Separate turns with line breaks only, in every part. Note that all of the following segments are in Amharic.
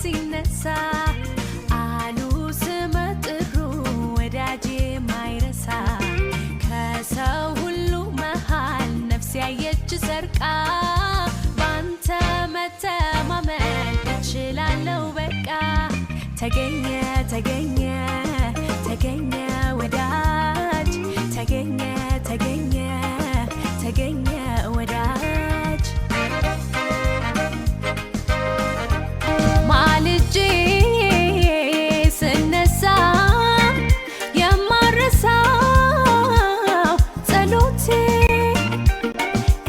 ሲነሳ አሉ ስመጥሩ ወዳጄ ማይረሳ ከሰው ሁሉ መሃል ነፍስ ያየች ሰርቃ ባንተ መተማመን እችላለሁ በቃ ተገኘ ተገኘ ተገኘ ወዳጅ ተገኘ ተገኘ ተገኘ ወዳጅ ማልጄ ስነሳ የማረሳው ጸሎቴ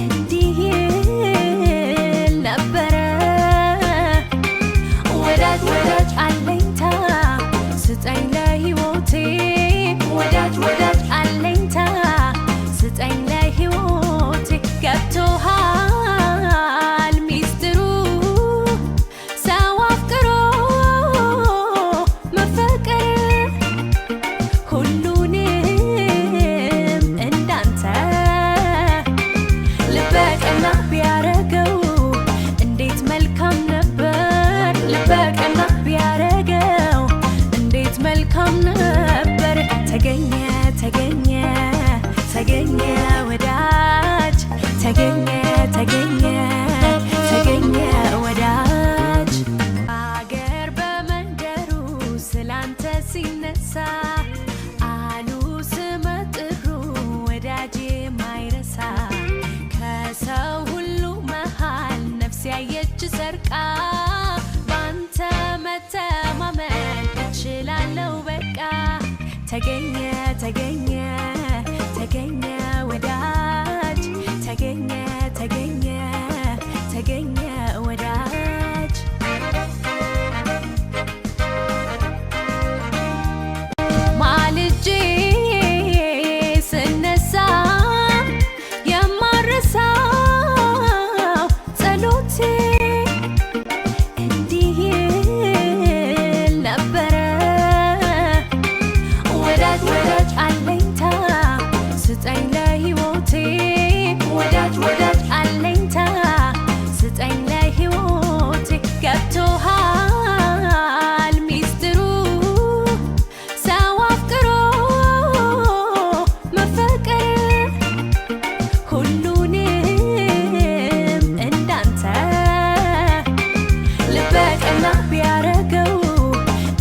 እንዲህ ይል ነበረ ወዳጅ ወዳጅ አለኝታ ስጠኝ ለሕይወቴ ወዳጅ ወዳጅ አለኝታ ስጠኝ ለሕይወቴ ገብቶሃል ሚስጥሩ ሰው አፍቅሮ መፈቀር ሁሉንም እንዳንተ ልበ ቀና ቢያረገው እንዴት መልካም ነበር። ልበ ቀና ቢያረገው እንዴት መልካም ነበር። ተገኘ ተገኘ ተገኘ ወዳጅ ተገኘ ተገኘ ተገኘ ወዳጅ አገር በመንደሩ ስላንተ ሲነሳ አሉ ስመጥሩ ወዳጄ ማይረሳ ከሰው ሁሉ መሃል ነፍስ ያየች ሰርቃ ባንተ መተማመን እችላለሁ በቃ ተገኘ ተገኘ ተገኘ ወዳጅ ተገኘ ተገኘ ተገኘ ወዳጅ ማልጄ ስነሳ የማረሳው ጸሎቴ እንዲህ ይል ነበረ ወዳጅ ወዳጅ አለኝታ ስጠኝ ለሕይወቴ ወዳጅ ወዳጅ አለኝታ ስጠኝ ለሕይወቴ ገብቶሃል ሚስጥሩ ሰው አፍቅሮ መፈቀር ሁሉንም እንዳንተ ልበ ቀና ቢያረገው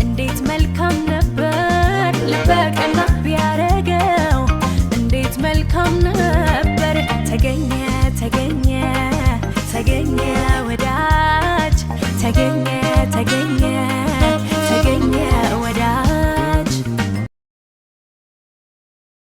እንዴት መልካም ነበር። ልበ ቀና ቢያረገው እንዴት መልካም ነበር። ተገኘ ተገኘ ተገኘ ወዳጅ ተገኘ ተገኘ